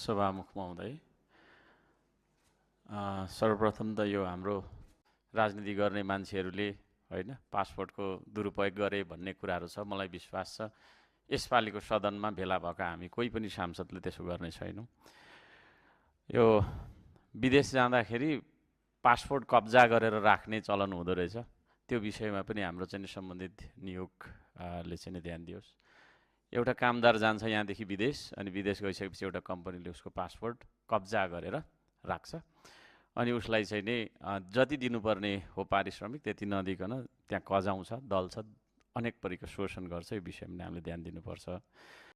सभामुख महोदय, सर्वप्रथम त यो हाम्रो राजनीति गर्ने मान्छेहरूले होइन पासपोर्टको दुरुपयोग गरे भन्ने कुराहरू छ, मलाई विश्वास छ यसपालिको सदनमा भेला भएका हामी कोही पनि सांसदले त्यसो गर्ने छैनौँ। यो विदेश जाँदाखेरि पासपोर्ट कब्जा गरेर राख्ने चलन हुँदो रहेछ, त्यो विषयमा पनि हाम्रो चाहिँ सम्बन्धित नियोगले चाहिँ ध्यान दियोस्। एउटा कामदार जान्छ यहाँदेखि विदेश, अनि विदेश गइसकेपछि एउटा कम्पनीले उसको पासपोर्ट कब्जा गरेर राख्छ, अनि उसलाई चाहिँ नि जति दिनुपर्ने हो पारिश्रमिक त्यति नदिकन त्यहाँ कजाउँछ, दल्छ, अनेक परिको शोषण गर्छ। यो विषयमा हामीले ध्यान दिनुपर्छ।